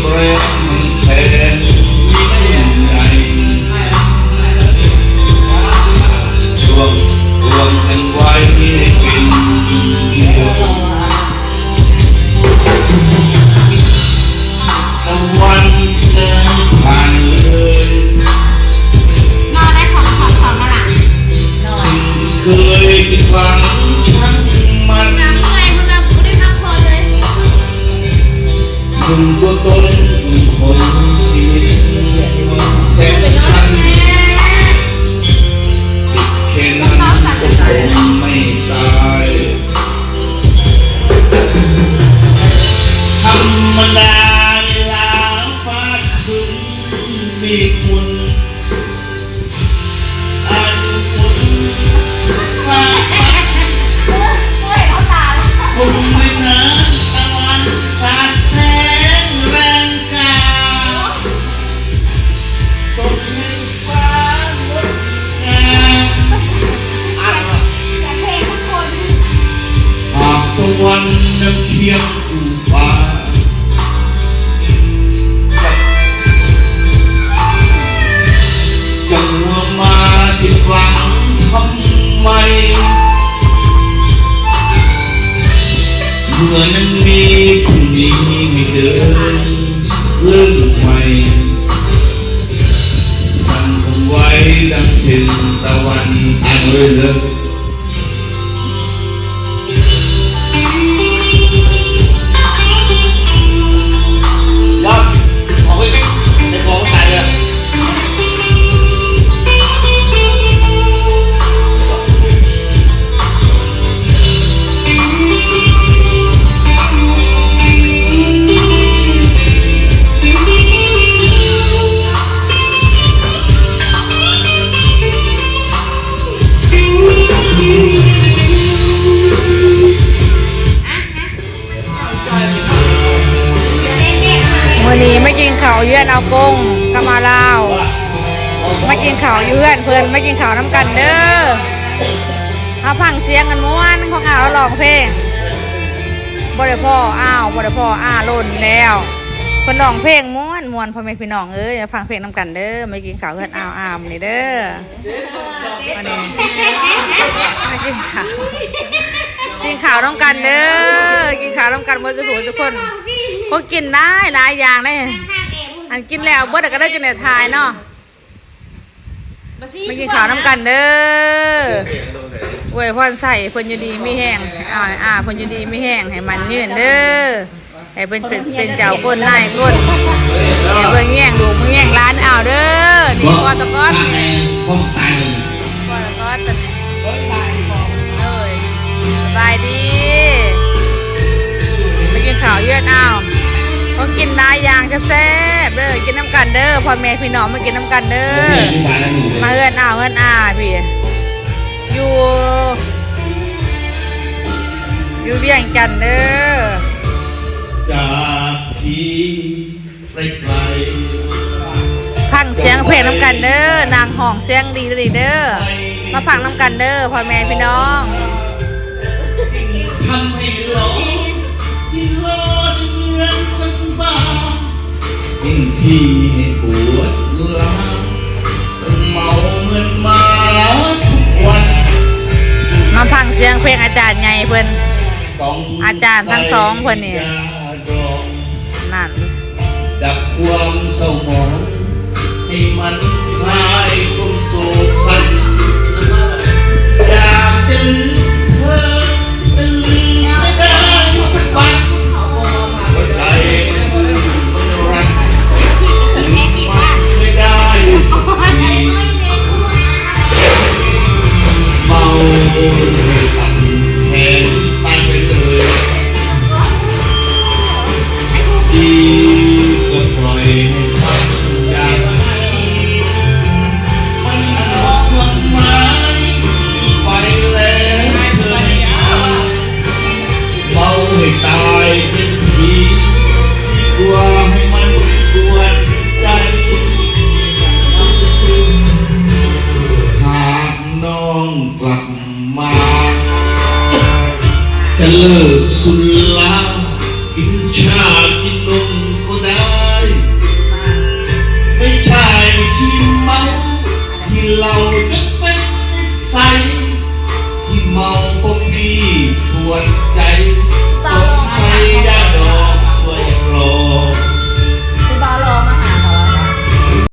ແບບແສນຍິ່ງໃຫຍ່ ລວມ ລວມກັນໄວ້ໃຫ້ເປັນດຽວ ຕະວັນເດີນຜ່ານເລີຍ ນອນໄດ້ສອງ ສອງ ສອງ ນະລະ ສິ່ງທີ່ເຄີຍຜິດຫວັງຊ່າງມັນ ນາງເມື່ອຍ ເພິ່ນວ່າບໍ່ໄດ້ພັກຜ່ອນເລີຍ ໜຶ່ງຕົວຕົນຄົນຊີວິດແສນສັ້ນ ຕິດແຄ່ນັ້ນກໍຄົງໄມ່ຕາຍ ທຳມະດາເວລາຟ້າຄຶ້ມເມກມົນ ອາຍຸຄົນ ໂອ້ຍ ເຂົາຕາຍ ຄົງໄມ່ນານ ຕາວັນສາດແສງແລງກາ ສົ່ງໃຫ້ຟ້າງົດງາມ ອັນ ສຽງເພງທຸກຄົນ ຫາກຕາວັນຍັງຄຽງຄູ່ຟ້າ ຈະມົວມາສິ້ນຫວັງທຳໄມ ເມື່ອຍັງມີພລຸ່ງນີ້ໃຫ້ເດີນເລີ່ມໃໝ່ ຍັງຄົງໄວດັ່ງເສັ້ນຕາວັນ ອ່ານເລີຍເດີ. ມື້ນີ້ມາກິນເຂົ້າຢູ່ເຮືອນອາກົງກັບອາລາວ ມາກິນເຂົ້າຢູ່ເຮືອນເພິ່ນ ມາກິນເຂົ້ານຳກັນເດີ ມາຟັງສຽງມ່ວນໆຂອງອາວລາວຮ້ອງເພງ ບໍ່ໄດ້ພໍ້ອາວ ບໍ່ໄດ້ພໍ້ອາໂລນແລ້ວ ເພິ່ນຮ້ອງເພງມ່ວນ ມ່ວນ ພໍ່ແມ່ພີ່ນ້ອງເອີຍ ມາຟັງເພງນຳກັນເດີ ມາກິນເຂົ້າເຮືອນອາວອາມນີ້ເດີ ມານີ້ ມາກິນເຂົ້າ ກິນເຂົ້ານຳກັນເດີ ກິນເຂົ້ານຳກັນເບິດສູ່ຜູ້ສູ່ຄົນ ຄົນກິນຫຼາຍ ຫຼາຍຢ່າງເດ້ ອັນກິນແລ້ວເບິດກໍໄດ້ຈັ່ງໄດ້ຖ່າຍເນາະ ມາກິນເຂົ້ານຳກັນເດີ ອວຍພອນໃຫ້ເພິ່ນຢູ່ດີມີແຮງ ອາ ອາເພິ່ນຢູ່ດີມີແຮງ ໃຫ້ໝັ້ນຍືນເດີ ໃຫ້ເພິ່ນເປັນ ເປັນເຈົ້າຄົນນາຍຄົນ ໃຫ້ເບິ່ງແຍງລູກເບິ່ງແຍງຫຼານເອົາເດີ ນີ້ພໍ່ຕະກອນ ພໍ່ຕະກອນ ໂດຍ ສະບາຍດີ ມາກິນເຂົ້າເຮືອນອາວ ຂອງກິນຫຼາຍຢ່າງແຊບໆເດີ ກິນນຳກັນເດີ ພໍ່ແມ່ພີ່ນ້ອງມາກິນນຳກັນເດີ ມາເຮືອນອາວເຮືອນອາພີ້ ຢູ່ ຢູ່ວຽງຈັນເດີ ຈາກທີ່ໄກໆ ຟັງສຽງເພງນຳກັນເດີ ນາງຮ້ອງສຽງດີອີ່ຫຼີເດີ ມາຟັງນຳກັນເດີ ພໍ່ແມ່ພີ່ນ້ອງ ທຳໃຫ້ຫຼອນ ທີ່ຫຼອນເໝືອນຄົນບ້າ ຍິ່ງທີ່ໃຫ້ປວດຢູ່ລາ ເມົາເໝືອນໝາທຸກວັນ ມາຟັງສຽງເພງອາຈານໃຫຍ່ເພິ່ນ ອາຈານທັງສອງເພິ່ນນີ້ ນັ້ນ ດັບຄວາມເສົ້າໝອງ ໃຫ້ມັນຄາຍຄວາມໂສກສັນ ຢາກຈະລືມ